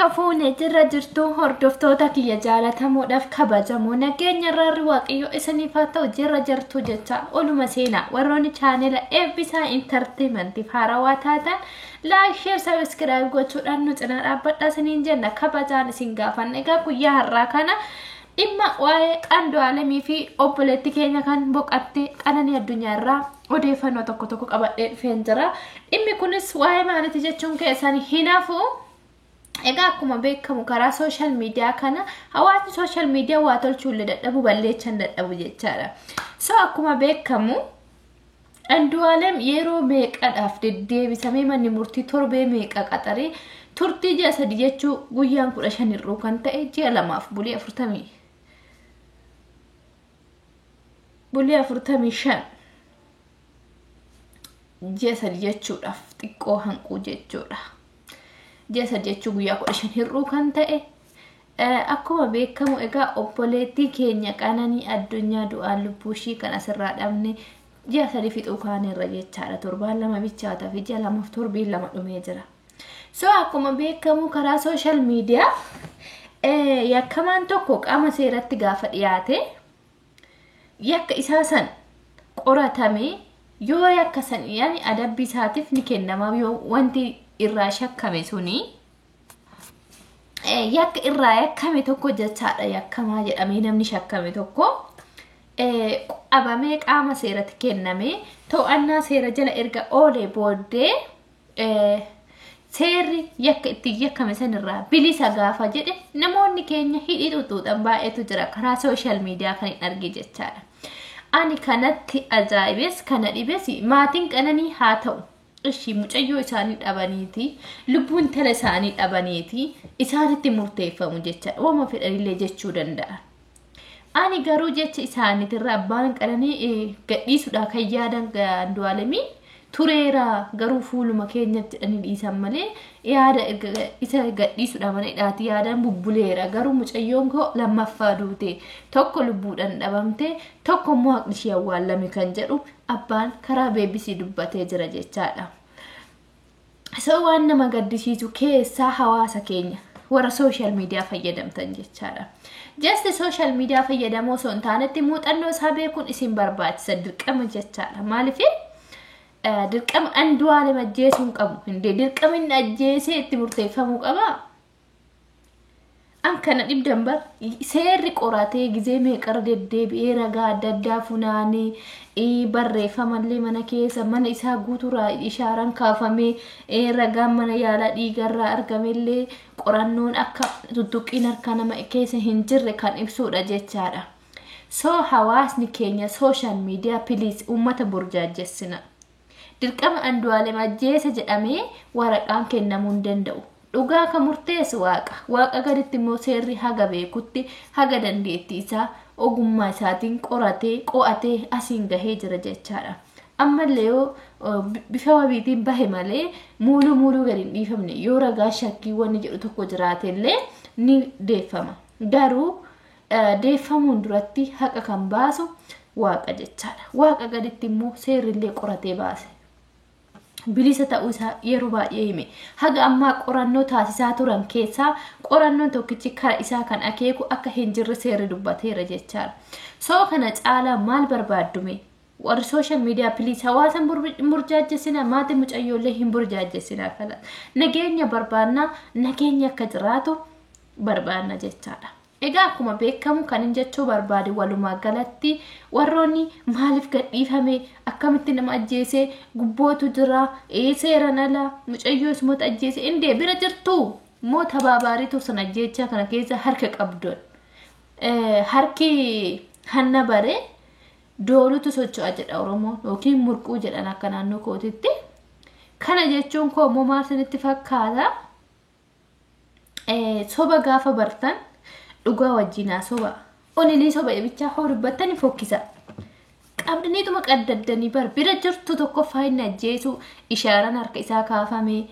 Harka fuune jirra jirtu hordoftoota kiyya jaalatamuudhaaf kabajamoo nageenya irraarri waaqayyo isiniif haa ta'u jirra jirtu jecha oluma seenaa warroonni chaanela eebbisaa intarteemantiif haarawaa taatan like, share, subscribe gochuudhaan nu cinaa dhaabbadhaa isiniin jenna kabajaan isin gaafanna. Egaa guyyaa har'aa kana dhimma waa'ee Andu'aalemii fi obboleetti keenya kan boqatte Qananii Addunyaa irraa odeeffannoo tokko tokko qabadhee dhufeen jira. Dhimmi kunis waa'ee maaliiti jechuun keessan hin hafu. Egaa akkuma beekamu karaa sooshaal miidiyaa kana hawaasni sooshaal miidiyaa waa tolchuullee dadhabu balleechan dadhabu jechaadha. So akkuma beekamu Andu'aalem yeroo meeqadhaaf deddeebisamee manni murtii torbee meeqa qaxaree turtii ji'a 3 jechuu guyyaan 15 hir'uu kan ta'e ji'a lamaaf bulii afurtamii bulii 45 ji'a 3 jechuudhaaf xiqqoo hanquu jechuudha. Ji'a 3 jechuu guyyaa 15 hir'uu kan ta'e akkuma beekamu egaa obboleettii keenya Qananii Addunyaa du'aan lubbuu ishii kan asirraa dhabne ji'a 3 fixuu kaaneerra jechaadha. Torbaan 2 bichaataa fi ji'a 2f torbiin 2 dhumee jira. So akkuma beekamu karaa sooshaal miidiyaa yakkamaan tokko qaama seeratti gaafa dhiyaate yakka isaa san qoratamee yoo yakka san yaani adabbii isaatiif ni kennama yoo wanti irraa shakkame suni yakka irraa yakkame tokko jechaadha. Yakkamaa jedhamee namni shakkame tokko qabamee qaama seeratti kennamee to'annaa seera jala erga oolee booddee seerri yakka ittiin yakkame sanirraa bilisa gaafa jedhe namoonni keenya hidhii xuxuuxan baay'eetu jira karaa sooshaal miidiyaa kan hin arge jechaadha. Ani kanatti ajaa'ibes kana dhibes maatiin Qananii haa ta'u ishii mucayyoo isaanii dhabaniiti lubbuun tala isaanii dhabaniiti isaanitti murteeffamu jechaadha. Wama fedhanillee jechuu danda'a. Ani garuu jecha isaaniitirra abbaan Qananii gadhiisuudha kan yaadan Andu'aalemii tureera garuu fuuluma keenyatti jedhanii dhiisan malee yaada isa gadhiisuudha mana hidhaati yaadan bubbuleera garuu mucayyoon koo lammaffaa duute tokko lubbuudhaan dhabamte tokko immoo haqni ishee awwaallame kan jedhu abbaan karaa beebisii dubbatee jira jechaadha. So waan nama gaddisiisu keessaa hawaasa keenya warra sooshaal miidiyaa fayyadamtan jechaadha. Just sooshaal miidiyaa fayyadamoo osoo hin taanetti muuxannoo isaa beekuun isin barbaachisa dirqama jechaadha. Maaliif dirqama Andu'aalem ajjeesuu hin qabu. Hindee dirqama inni ajjeesee itti murteeffamuu qaba. An kana dhibdan bar seerri qoratee gizee meeqarra deddeebi'ee ragaa adda addaa funaanee barreeffamallee mana keessa mana isaa guutuurraa ishaaraan kaafamee ragaan mana yaalaa dhiigarraa argamellee qorannoon akka tuttuqqiin harka nama keessa hin jirre kan ibsudha jechaadha. So hawaasni keenya sooshaal miidiyaa piliis uummata burjaajessina. Dirqama Andu'aalem ajjeese jedhamee waraqaan kennamuu hin danda'u. Dhugaa kan murteessu waaqa. Waaqa gaditti immoo seerri haga beekutti haga dandeettii isaa ogummaa isaatiin qoratee qo'atee asiin gahee jira jechaadha. Ammallee yoo bifa wabiitiin bahe malee muuluu muuluu gadi hin dhiifamne yoo ragaa shakkii wanni jedhu tokko jiraatellee ni deeffama. Garuu deeffamuun duratti haqa kan baasu waaqa jechaadha. Waaqa gaditti immoo seerrillee qoratee baase. Bilisa ta'uu isaa yeroo baay'ee hime. Haga ammaa qorannoo taasisaa turan keessaa qorannoon tokkichi kara isaa kan akeeku akka hin jirre seerri dubbateera jechaadha. So kana caalaa maal barbaaddume? Warri sooshaal miidiyaa piliis hawaasa hin burjaajessina maatii mucayyoollee hin burjaajessina kala. Nageenya barbaannaa nageenya akka jiraatu barbaanna jechaadha. Egaa akkuma beekamu kan hin jechuu barbaade walumaa galatti warroonni maaliif gadhiifame akkamitti nama ajjeese gubbootu jira seeran ala mucayyoo ismoota ajjeese indee bira jirtu moo tabaabaariitu sana ajjeechaa kana keessa harka qabdoon harki hanna bare doolutu socho'a jedha Oromoon yookiin murquu jedhan akka naannoo kootitti. Kana jechuun koo immoo maal isinitti fakkaata? Soba gaafa bartan dhugaa wajjinaa soba. Onilii soba bichaa hoo dubbattani fokkisa. Qabdaniituma qaddaddanii bar bira jirtu tokkoffaa inni ajjeesu ishaaraan harka isaa kaafame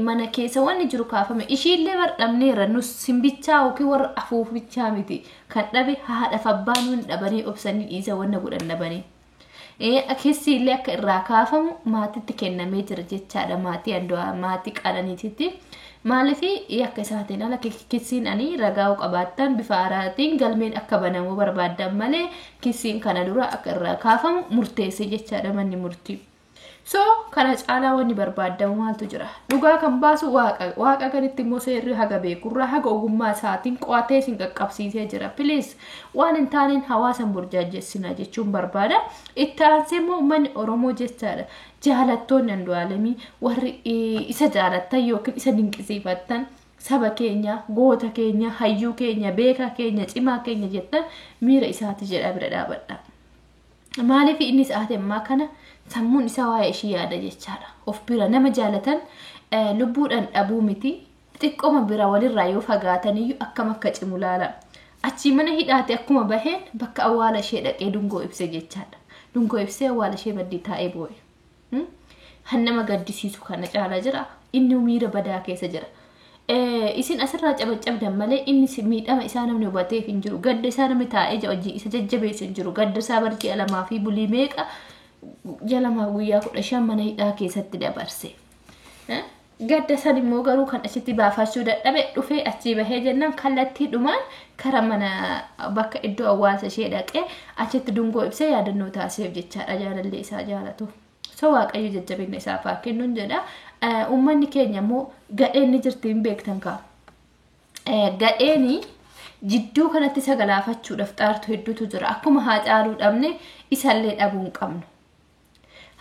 mana keessa wanni jiru kaafame ishiillee bar dhabneerra nus simbichaa yookiin warra afuufbichaa miti kan dhabe haadhaaf abbaan nuun dhabanii obsanii dhiisa wanna godhan dhabanii. Keessi illee akka irraa kaafamu maatitti kennamee jira jechaadha maatii Andu'aa maatii Qananiititti. Maaliif yakka isaatiin ala kissiin ani ragaa qabaattan bifa haaraatiin galmeen akka banamu barbaaddan malee kissiin kana dura akka irraa kaafamu murteesse jechaadha manni murtii. So kana caalaa wanni barbaadamu maaltu jira? Dhugaa kan baasu Waaqa. Waaqa gaditti immoo seerri haga beekurraa haga ogummaa isaatiin qo'atee isin qaqqabsiisee jira. Please, waan hin taaneen hawaasa hin burjaajessina jechuun barbaada. Itti aansee immoo uummanni Oromoo jechaadha. Jaalattoonni Andu'aalemii, warri isa jaalattan yookiin isa dinqisiifattan, saba keenya, goota keenya, hayyuu keenya, beekaa keenya, cimaa keenya jettan, miira isaati jedha bira dhaabadha. Maaliif inni sa'aatii ammaa kana sammuun isaa waa'ee ishii yaada jechaadha. Of bira nama jaalatan lubbuudhaan dhabuu miti, xiqqooma bira walirraa yoo fagaataniyyuu akkam akka cimu laala. Achii mana hidhaate akkuma baheen bakka awwaala ishee dhaqee dungoo ibse jechaadha. Dungoo ibsee awwaala ishee maddii taa'ee boo'e. Han nama gaddisiisu kana caalaa jira. Inni miira badaa keessa jira. Isin asirraa cabacabdan malee inni miidhama isaa namni hubateef hin jiru. Gadda isaa namni taa'ee wajjin isa jajjabeessu hin jiru. Gadda isaa bar ji'a 2 fi bulii meeqa, ji'a 2 guyyaa 15 mana hidhaa keessatti dabarse. Gadda san immoo garuu kan achitti baafachuu dadhabe, dhufee achii bahee jennaan kallattii dhumaan kara mana bakka iddoo awwaalcha ishee dhaqee achitti dungoo ibsee yaadannoo taasiseef jechaadha, jaalallee isaa jaalatu. So Waaqayyo jajjabina isaaf haa kennuun jedha. Uummanni keenya immoo gadheen ni jirti, hin beektan kaa. Gadheeni jidduu kanatti sagalaafachuudhaaf xaartu hedduutu jira. Akkuma Haacaaluu dhabne isallee dhabuu hin qabnu.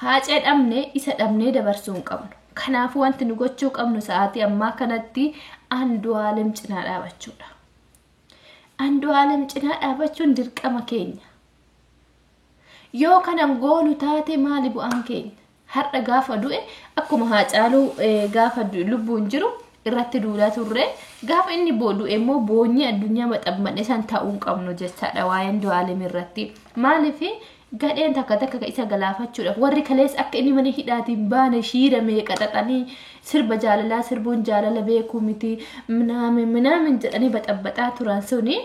Haacee dhabne isa dhabnee dabarsuu hin qabnu. Kanaafuu wanti nu gochuu qabnu sa'aatii ammaa kanatti Andu'aalem cinaa dhaabachuudha. Andu'aalem cinaa dhaabachuun dirqama keenya. Yoo kanan goonu taate maali bu'aan keenya? Har'a gaafa du'e akkuma Haacaaluu gaafa lubbuun jiru irratti duulaa turre, gaafa inni du'e immoo boonyee addunyaa maxxanfanne san ta'uu hin qabnu jechaadha waa'ee Andu'aalem irratti. Maaliif gadheen takka takka isa galaafachuudhaaf warri kalees akka inni mana hidhaatiin baane shiira meeqa xaxanii, sirba jaalalaa sirbuun jaalala beekuu miti minaamin minaamin jedhanii baxabbaxaa turan suni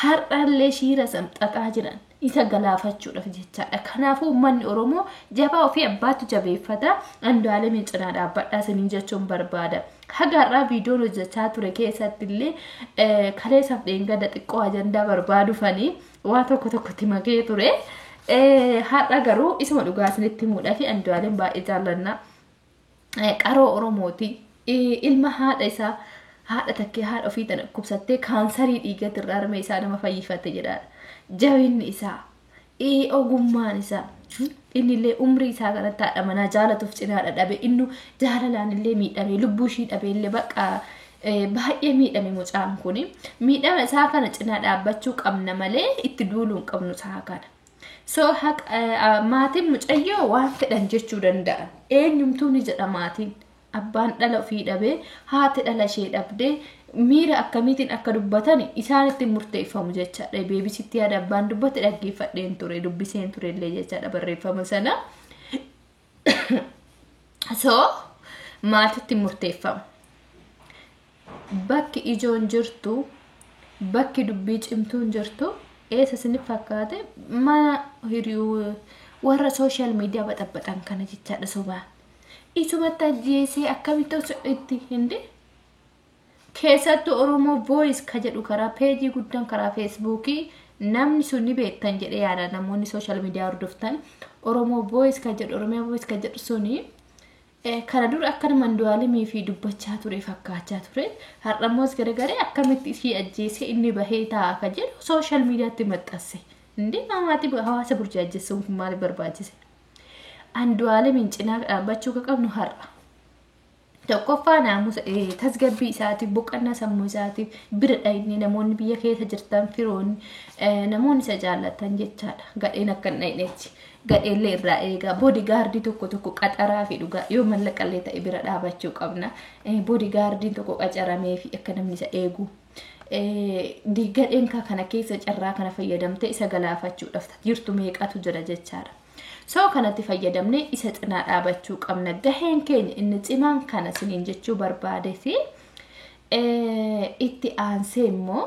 har'allee shiira san xaxaa jiran isa galaafachuudhaaf jechaadha. Kanaafuu uummanni Oromoo jabaa ofii abbaatu jabeeffata. Andu'aalemiin cinaa dhaabbadhaa isiniin jechuun barbaada. Haga har'aa viidiyoon hojjechaa ture keessatti illee kaleessaaf dheengadda xiqqoo ajandaa barbaadufanii waa tokko tokkotti makee ture. Har'a garuu isuma dhugaa isinitti himuudhaa fi Andu'aalem baay'ee jaallanna. Qaroo Oromooti. Ilma haadha isaa, haadha takkee haadha ofii tana dhukkubsattee kaansarii dhiigatti irraa harmee isaa nama fayyifate jedhaadha. Jabinni isaa, ogummaan isaa, inni illee umrii isaa kanatti haadha manaa jaalatuuf cinaa dhadhabe, inni jaalalaan illee miidhame, lubbuu ishii dhabe illee, bakka baay'ee miidhame mucaan kuni. Miidhama isaa kana cinaa dhaabbachuu qabna malee itti duuluu hin qabnu isaa kana. So maatiin mucayyoo waan fedhan jechuu danda'an. Eenyumtuu ni jedha maatiin. Abbaan dhala ofii dhabee, haati dhala ishee dhabdee, miira akkamiitiin akka dubbatan isaanitti murteeffamu jechaadha. Beebisitti yaada abbaan dubbate dhaggeeffadheen ture, dubbiseen ture illee jechaadha barreeffama sana. So maatitti murteeffamu. Bakki ijoon jirtu, bakki dubbii cimtuun jirtu eessa isiniif fakkaate? Mana hiriyuu warra social media baxabaxan kana jechaadha sobaan. Isumatti ajjeesee akkamitti osoo itti hindi, keessattuu Oromoo Voice ka jedhu karaa peejii guddaan karaa Feesbuukii, namni sun ni beektan jedhee yaada, namoonni social media hordoftan, Oromoo Voice ka jedhu, Oromiyaa Voice ka jedhu suni kana dura akka nama Andu'aalemii fi dubbachaa ture fakkaachaa ture. Har'ammoos gargaree akkamitti ishii ajjeesee inni bahee taa'a ka jedhu social mediatti maxxanse. Hindi maatii hawaasa burjaajjessuun kun maaliif barbaachise? Andu'aalemiin cinaa dhaabbachuu ka qabnu har'a. Tokkoffaa naamusa tasgabbii isaatiif, boqonnaa sammuu isaatiif bira dhayinee, namoonni biyya keessa jirtan, firoonni, namoonni isa jaallatan jechaadha. Gadheen akka hin dhayneechi. Gadheellee irraa eegaa, bodyguardii tokko tokko qaxaraa fi dhugaa yoo mallaqallee ta'e bira dhaabachuu qabna. Bodyguardiin tokko qacaramee fi akka namni isa eegu. Gadheen kana keessa carraa kana fayyadamtee isa galaafachuudhaaf jirtu meeqatu jira jechaadha. So kanatti fayyadamnee isa cinaa dhaabachuu qabna. Gaheen keenya inni cimaan kana siniin jechuu barbaadeeti. Itti aansee immoo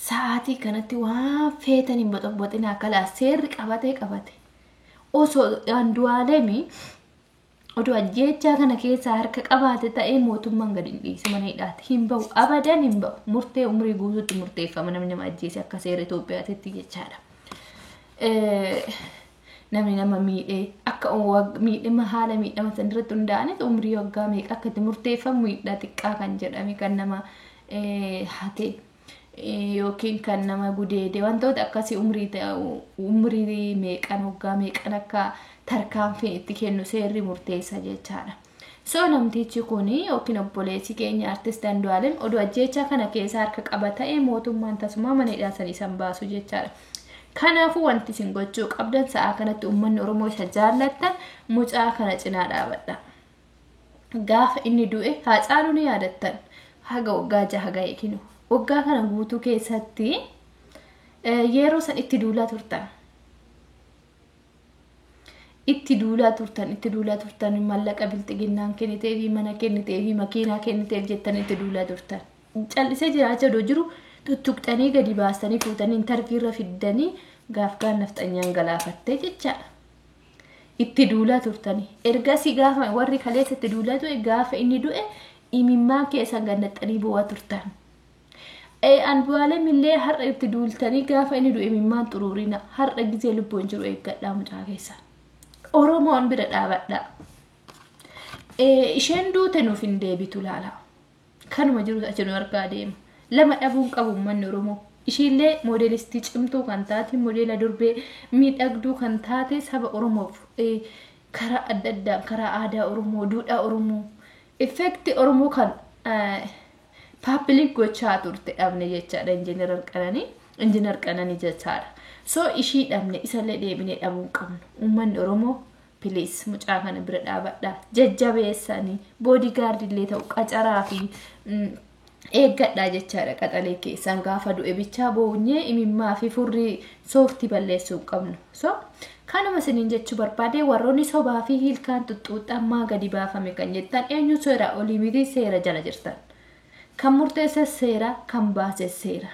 sa'aatii kanatti waan feetan hin boxoboxinaa, kalaa seerri qabatee qabate. Osoo Andu'aalemi Odoo ajjeechaa kana keessaa harka qabaate ta'ee mootummaan gadi hin dhiisu, mana hidhaati. Hin bahu, abadan hin bahu. Murtee umrii guutuutti murteeffama namni nama ajjeese akka seera Itoophiyaatti jechaadha. Namni nama miidhee akka miidhama haala miidhama san irratti hundaa'anitti umrii waggaa meeqa akka itti murteeffamu, miidhaa xiqqaa kan jedhame kan nama hate yookiin kan nama gudeede, wantoota akkasii umrii meeqan, waggaa meeqan akka tarkaanfiin itti kennu seerri murteessa jechaadha. So namtichi kun yookiin obboleessi keenya artist Andu'aalem oduu ajjeechaa kana keessa harka qaba ta'e mootummaan tasumaa mana hidhaa sanii san baasu jechaadha. Kanaafuu wanti isin gochuu qabdan sa'aa kanatti, uummanni Oromoo isa jaallattan, mucaa kana cinaa dhaabadha. Gaafa inni du'e Haacaaluu ni yaadattan, haga waggaa 6 ga'e kinu. Waggaa kana guutuu keessatti yeroo san itti duulaa turtan. Itti duulaa turtan, itti duulaa turtan, mallaqa bilxiginnaan kenniteefi, mana kenniteefi, makiinaa kenniteef jettan itti duulaa turtan. Callisee jiraachaa odoo jiru tuttuqxanii gadi baastanii fuutanii interview irra fiddanii gaaf gaan nafxanyaan galaafattee jechaadha. Itti duulaa turtanii. Ergasii gaafa warri kaleessa itti duulaa ture gaafa inni du'e imimmaan keessan gannaxxanii bu'aa turtan. Andu'aalem illee har'a itti duultanii gaafa inni du'e imimmaan xuruurina. Har'a gizee lubbuun jiru eeggadhaa mucaa keessan. Oromoon bira dhaabadhaa. Isheen duute nuuf hin deebitu laala. Kanuma jiru achi nu argaa deema. Lama dhabuun qabu uummanni Oromoo. Ishiillee moodelistii cimtuu kan taate, modeela durbee miidhagduu kan taate, saba Oromoof karaa adda addaa, karaa aadaa Oromoo, duudhaa Oromoo, effekti Oromoo kan public gochaa turte dhabne jechaadha, injiinar Qananii jechaadha. So ishii dhabne, isallee deebinee dhabuu hin qabnu. Uummanni Oromoo, please, mucaa kana bira dhaabadhaa. Jajjabeessanii bodyguard illee ta'u qacaraa fi eeggadhaa jechaadha qaxalee keessan. Gaafa du'e bichaa boonyee imimmaa fi furrii sooftii balleessuu hin qabnu. So kanuma isiniin jechuu barbaade. Warroonni sobaa fi hiilkaan xuxuuxammaa gadi baafame kan jettan, eenyu seera olii miti, seera jala jirtan. Kan murteesse seera, kan baase seera.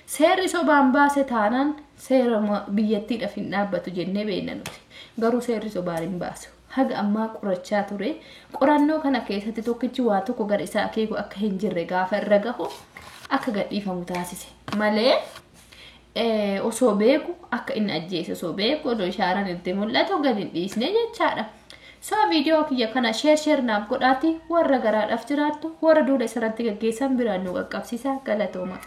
Seerri sobaan baase taanaan seera biyyattiidhaaf hin dhaabbatu jennee beekna nuti. Garuu seerri sobaan hin baasu. Haga ammaa qorachaa ture. Qorannoo kana keessatti tokkichi waa tokko gara isaa akeeku akka hin jirre gaafa irra gahu akka gadhiifamu taasise. Malee osoo beeku akka inni ajjeese, osoo beeku, odoo ishaaraan itti mul'atu gadi hin dhiisne jechaadha. So viidiyoo kiyya kana share share naaf godhaati warra garaadhaaf jiraattu, warra duula isarratti gaggeessan biraan nu qaqqabsiisa. Galatooma.